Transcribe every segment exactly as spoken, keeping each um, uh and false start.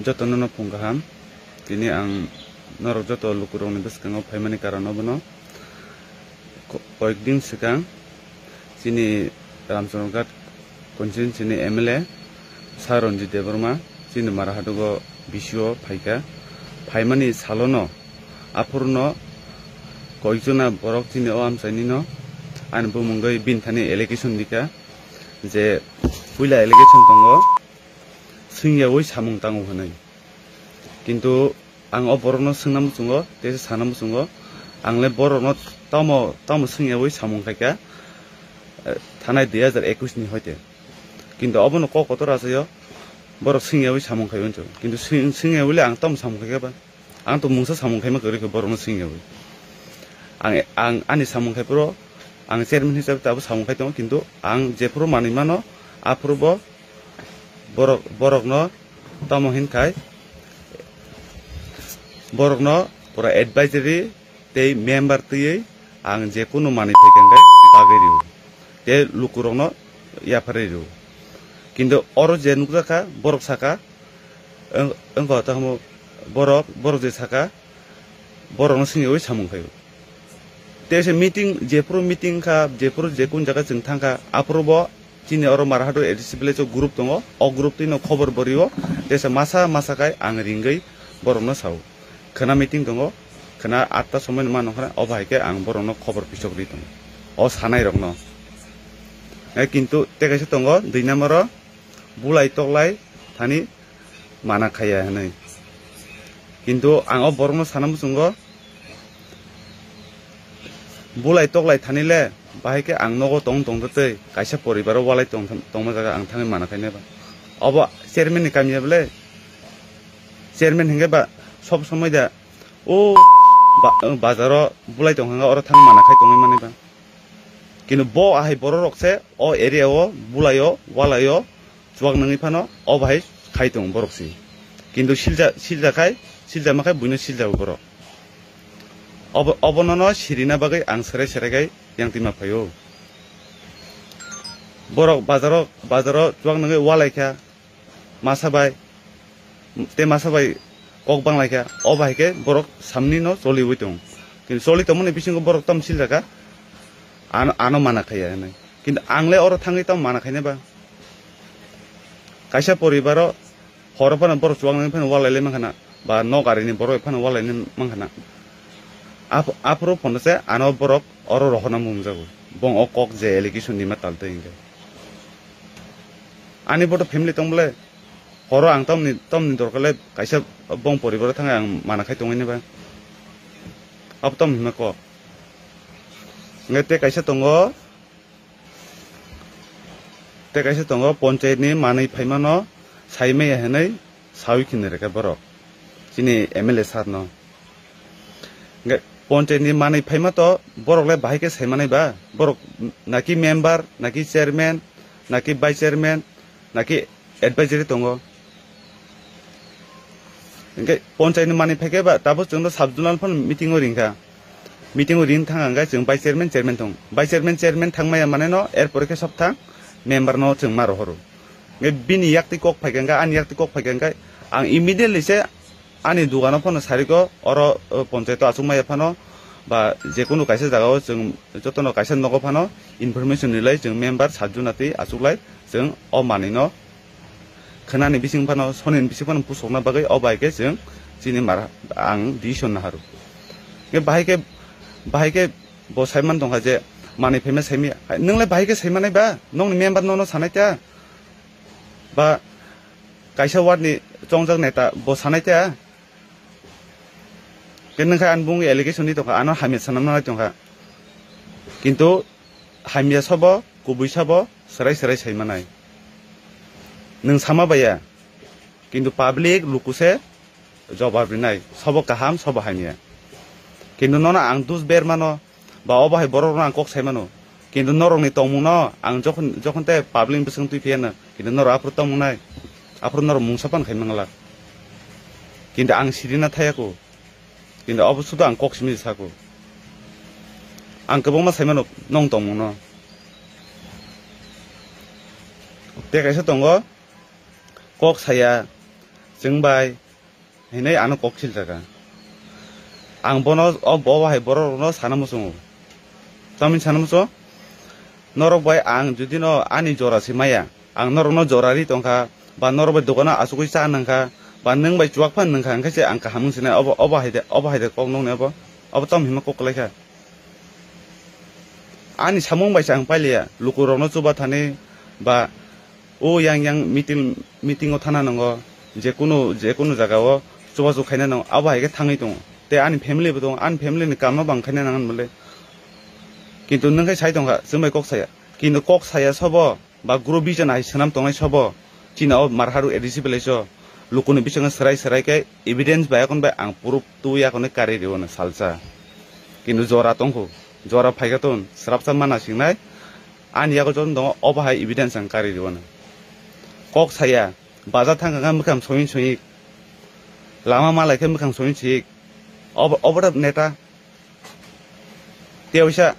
Jotono no phung kaham. Tini ang norok joto lukurokni bwskango phaimani karon obono. Ko-, koyekdin swkang chini Ramchandra Ghat constituency ni M L A Sir Ranjit Debbarma chini Marahadugo B C O phaikha. Phaimani salono aphurno koyekjona borok chini o amchainino ani bumungwi bini thani allegation dikha je puila allegation tongo, swngyawi samung tango hwnwi. Kintu ang o borokno swngna muchungo, tei sana muchungo, ang le borokno tamo, tamo swngyawi samung khaikha, eh, thanai dui hajar ekwis ni hoite. Kintu obono kok kotor achaio, borok swngyawi samung khai uncho. Kintu swng-, swngyawi le ang tamo samung khaikha ba? Ang to mungsa samung khaima kwrwi khe borokno swngyawi. Ang, ang ani samung khai phuru, ang chairman hisabe tabuk samung khai tongo, kintu ang jephuru manwi mano, aphuru bo borok, borokno tamo hinkhai, borokno pura advisory tei member twiwi ang jekunu manwi phaikha hwnkhe bagwi rw-o, tei lukurokno yapharwi rw-o. Kintu oro je nukjakha, borok sakha, wng-, wngkha tamo borok, borok je sakha, borokno swngyawi samung khaio. Tei se meeting, jephuru meeting kha, jephuru jekun jaga chwng thangkha, aphuru bo chini oro Marhado A D C village o group tongo, o group twino khobor bo rio, tei se masa masa khai ang ringwi borokno sao. Khwna meeting tongo, khwna atta somoi no mano khwna, o bahai khe ang borokno khobor pisok ri tongo, o sanai rokno. Eh, kintu tei kaisa tongo, dui number o bulai toklai thani mana khaiya hinwi. Kintu ang o borokno sana muchungo, bulai toklai thani le, bahai khe ang nogo tong tong tei kaisa poribar o walai tong, tongma jaga ang thangwi mana khainai ba. Obo chairman ni kami ya bole, chairman hingke ba sob somoi da o ba-, bazar o bulai tong hwnga oro thang mana khai tongwi mani ba. Kintu bo ahai borok rok se o area o bulai o walai o chuak nangwi phano o bahai khai tongo borok se. Kintu silja, silja khai, silja ma khai buino siljago borok. Obo, obono no sirina bagwi ang serai serai khai yang tima phaio. Borok bazaro, bazaro chuak nangwi walai kha, masa bai, tei masa bai kok bang lai kha, o bahai khe borok samni no choliwi tongo. Kintu choli tongmani bisingo borok tam silja kha, ano, ano mana khaiya hinwi. Kintu ang le oro thangwi tamo mana khainai ba? Kaisa poribar o horo phano borok chuak nangwi phano walai lai mankha na, ba nok ari ni borok phano walai nai mankha na. Aph-, aphuru phano se ano borok oro rohorna mungjago. Bong o kok je allegation ni ma tal tei hinkhe. Ani boto family tong bole, horo ang tamni, tamni dorkar le kaisa bong poribar o thangwi ang mana khai tongwi nai ba. Abo tam hinma kok. Hinkhe tei kaisa tongo, tei kaisa tongo, ponchayat ni manwi phaimano sai maya hinwi sawi khinwi rwkha borok chini M L A sir no. Hinkhe ponchayat ni manwi phaima to borok le bahai khe sai manai ba? Borok naki member, naki chairman, naki vice chairman, naki advisory tongo. Hinkhe ponchayat ni manwi phaikhe ba tabuk chwngno sub zonal phano meeting o ringkha. Meeting o ring thang hinkhe chwng vice chairman, chairman tong. Vice chairman, chairman thangmaya mane no er pore khe sop thang member no chwng ma rohoro. Hinkhe bini yaktwi kok phaikha hinkhe, ani yaktwi kok phaikha hinkhe ang immediately se ani dugano phano sariko oro, o, ponchayat o achuk maya phano ba jekunu kaisa jaga o chwng jotono kaisa nogo phano information rilai chwng member sub zonal twi achuklai chwng o manwi no khwnani bising phano, sonini bising phano pusokna bagwi o bai khe chwng chini mara ang decision naharu. Khe bahai khe, bahai khe bo saiman tongkha je manwi phaima saimaya. Hai, nwng le bahai khe saimanai ba? Nokni member nono sanai ta? Ba kaisa ward ni chongjak neta bo sanai ta? Khe nwng khe ani bungwi allegation ni tongkha, ano hamya sanamnai tongkha. Kintu hamya sabo, kubui sabo, serai serai saimanai. Nwng sama baiya. Kintu public lukuse jobab rinai, sobo kaham, sobo hamya. Kintu nono ang dus ber mano, ba obo hai borok rok ang kok sai mano. Kintu norok ni tongmung no ang jokhon, jokhon te public bwswng twi phiya no, kintu norok aphuru tongmung nai, aphuru norok mungsa pan khai mangla. Kintu ang sirina thaya ko. Kintu abo sudo ang kok simi sako. Ang kwbangma sai mano nong tongmung no. Tei kaisa tongo, kok saya, Chwng bai hinwi ano kok siljaga. Ang bono o bo hai borok rokno sana muchungo. Tamni sana muchungo? Norok bai ang judi no ani jora se maya, ang norokno jora ri tongkha, ba norok bai dogano achugwi cha nangkha, ba nwng bai chuwak phan nangkha, hwnkhe se ang kaham wng sinai. Obo, obo hai de, obo hai de kok nokni obo? Obo tamo hima kok kwlaikha? Ani samung bai se ang pailiya, lukurokno chuba thani ba o yang yang meeting, meeting o thana nango, jekunu, jekunu jaga o chubachu khaina nango, abo hai khe thangwi tongo. Tei ani family bo tongo, ani family ni kamno bo ang khaina nangan bole. Kintu nwng khe sai tongkha, chwng bai kok saya. Kintu kok saya sobo, ba group vision hai swnam tongnai sobo, chini o Marharu A D C village o lukuni bisingo swrai swrai khe evidence bai akon bai ang proof twi akon kari rwno salsa. Kintu jora tongkhu, jora phaikha ton, srapsa mana singnai, ani yago joto tongo, obo hai evidence ang kari rwno. Kok saya, bazar thangkha khe mwkhang soyik soyik, lama malai khe mwkhang soyik soyik, obo, obo da neta. Tei waisa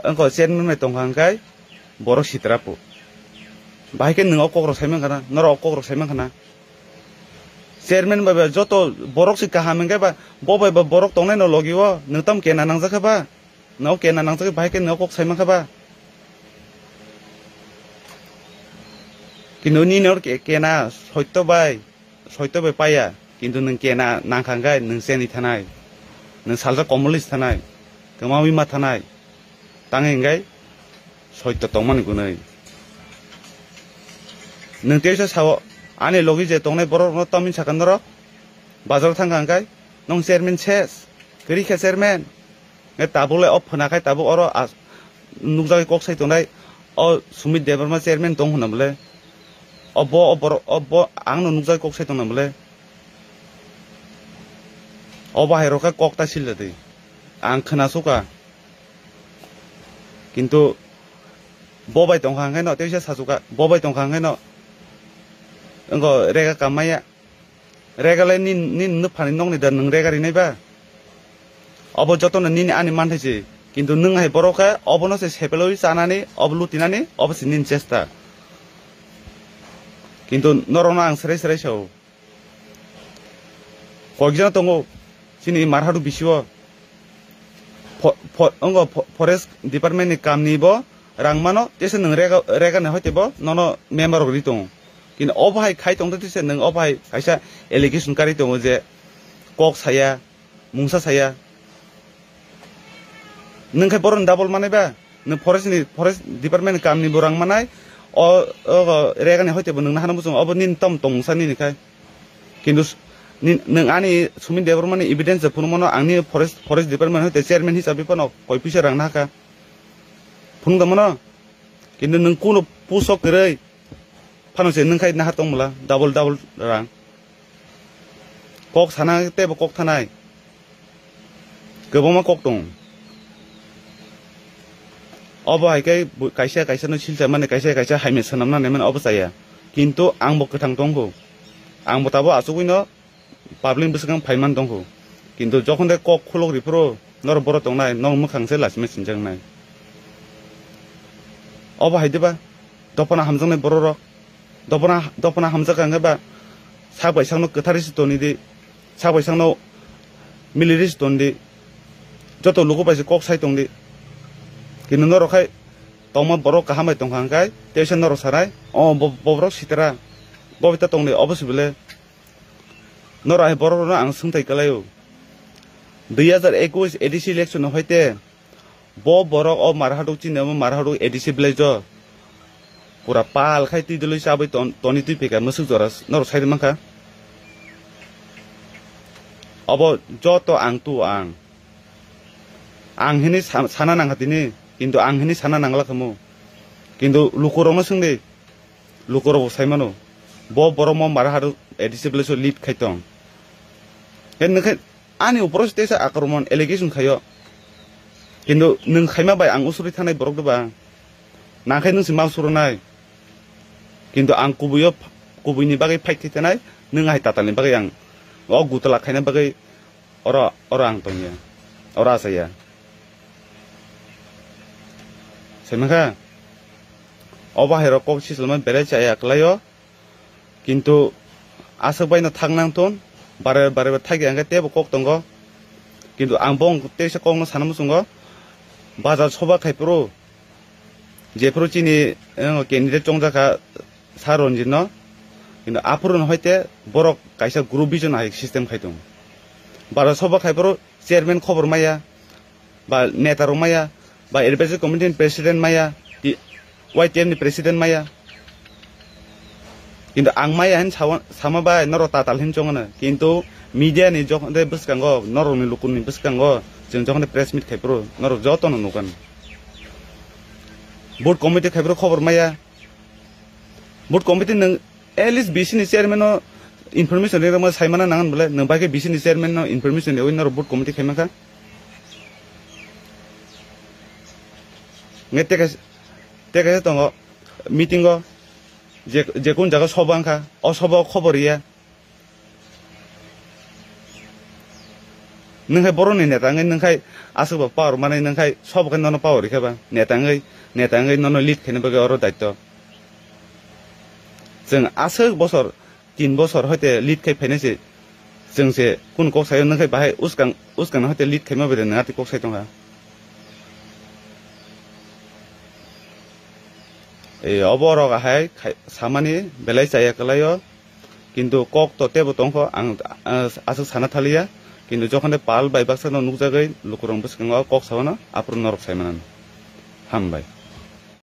wngkha chairman bai tongkha hwnkhe borok sitra po. Bahai khe nwng o kokrok sai mankha na, norok o kokrok sai mankha na. Chairman bai ba joto borok se kaham hwnkhe ba, bo bai ba borok tongnai no logi o, nwng tam kena nangjak kha ba? Nwng o kena nangjak khe bahai khe nwng o kok sai mankha ba? Kintu nini oro ke-, kena soito bai, soito bai paiya, kintu nwng kena nangkha hwnkhe nwng cheni thanai, nwng salsa komoli se thanai, kwmawi ma thanai, tangwi hwnkhe soito tongmani gwnwi. Nwng teisa sao, ani logi je tongnai borok rokno tamni sakha norok, bazar thangkha hwnkhe nwng chairman ses, kwrwi khe chairman. Nge tabuk le o phwna khai tabuk oro as-, nukjagwi kok sai tongnai, o Sumit Debbarma chairman tong hwnna bole. O bo, o borok, o bo ang no nukjagwi kok sai tongna bole. O bahai rok khe kok ta silja di. Ang khwna suka. Kintu bo bai tongkha hwnkhe no, teisa sachuka, bo bai tongkha hwnkhe no. Wngkho rega kammaya. Rega le nin, nin nwphani nokni da nwng rega rinai ba? Obo jotono nini ani manthai se. Kintu nwng hai borok khe obono se sepelwi chanani, obo lutinani, obo se nini chesta. Kintu norokno ang serai serai sao. Koikjana tongo chini Marharu bisio. Fo-, fo-, ongo fo-, forest department ni kamni bo rang mano, tesa nwng rega, rega ni hoite bo nono member rok ri tongo. Kintu obo hai khai tongde tesa nwng obo hai kaisa allegation kari tongo je kok saya, mungsa saya. Nwng khai boron double manai ba? Nwng forest ni, forest department ni kamni bo rang manai, o, o, rega ni hoite bo nwng nahano muchung, obo nini tom tongsa nini khai. Kintu s-, ni, nwng ani Sumit Debbarma ni evidence phunuk mano, ang ni forest, forest department hoite chairman hisabe phano koi pisa rang nahaka. Phunuk da mano? Kintu nwng kuno pusok kwrwi phano se nwng khai nahar tong mala, double, double rang. Kok sana tei bo kok thanai. Kwbangma kok tong. Obo hai khe bo-, kaisa kaisa no silcha mani, kaisa kaisa hai mani swnam nani mani obo chaya. Kintu ang bo kwthang tong kho. Ang bo tabo achugwi no public bwswkang phai man tong kho. Kintu jokhon de kok khulok ri phuru norok borok tong nai, norok mwkhang se lachima sinjak nai. Obo hai de ba? Dophano hamjaknai borok rok. Dophano, dophano hamjak kha hwnkhe ba sak bai sakno kwthar se toni di, sak bai sakno mili se toni di, joto luku bai se kok sai tong di. Kintu norok khai tongma borok kaham bai tongkha hwnkhe teisa norok sanai, o bo-, bo borok sitra, bo bai ta tong di, obo se bele. Norok hai borok rokno ang swngthai kwlaio. Dui hazar ekush A D C election no hoite bo borok o Marhatuk chini omo Marhatuk A D C village o pura pal khai twi dwlwi chabwi ton-, toni twi phika mwswk jora s-, norok sai mankha. Obo joto ang tu ang. Ang hini sa-, sana nangkha tini, kintu ang hini sana nangla khamu. Kintu lukurokno swngdi. Lukurok bo sai mano, bo borok mo Marharu A D C village o lead khai tong. Khe nwng khe ani uporo se teisa akromon allegation khaio. Kintu nwng khaima bai ang usuri thanai borok de ba? Nang khe nwng se ma suronai. Kintu ang kubui o, kubui ni bagwi fight khai thanai, nwng hai tatal ni bagwi ang o gutla khaina bagwi Oro, oro ang tongya. Oro asaya. Saimankha, o bahai rok kok sisalma belai chaya kwlaio. Kintu aswk bai no thang nang thun, bare bare thak ya hwnkhe teibo kok tongo. Kintu ang bong teisa kok no sana muchungo, bazar soba khai phuru, jephuru chini, eh, candidate chongjak kha Sir Ranjit no, kintu aphuru no hoite borok kaisa group vision hai system khai tongo. Bazar soba khai phuru chairman khobor maya, ba neta rok maya, ba advisory committee ni president maya, ti-, Y T F ni president maya. Kintu ang maya hin sawa-, sama bai norok tatal hin chongano. Kintu media ni jok-, de bwskango, norok ni luku ni bwskango, chwng jokhon press meet khai phuru, norok joto no nukhan. Board committee khai phuru khobor maya. Board committee nwng at least B C ni chairman no information rwma saimana nangan bole, nwng bai khe B C ni chairman no information rwi norok board committee khai mankha. Nge teka, teka tongo meeting o, je, je kun jaga soba wngkha, o soba o khobor ya. Nwng khai borokni neta wngwi, nwng khai aswk ba power manwi, nwng khai sobo khai nono power rikha ba, neta wngwi, neta wngwi nono lead khaina bagwi oro daityo. Chwng aswk bosor, tin bosor hoite lead khai phainai se, chwng se kun kok sayo, nwng khai bahai uskang, uskang hoite lead khaima bai de nwng atwi kok sai tongkha. Ei, obo rok ahai khai, samani belai chaya kwlaio. Kintu kok to tebo tongkho, ang, ah, aswk sana thaliya. Kintu jokhon de pal bai baksa no nukjagwi lukurok bwskango kok sabano, aphuru norok sai manano. Hambai.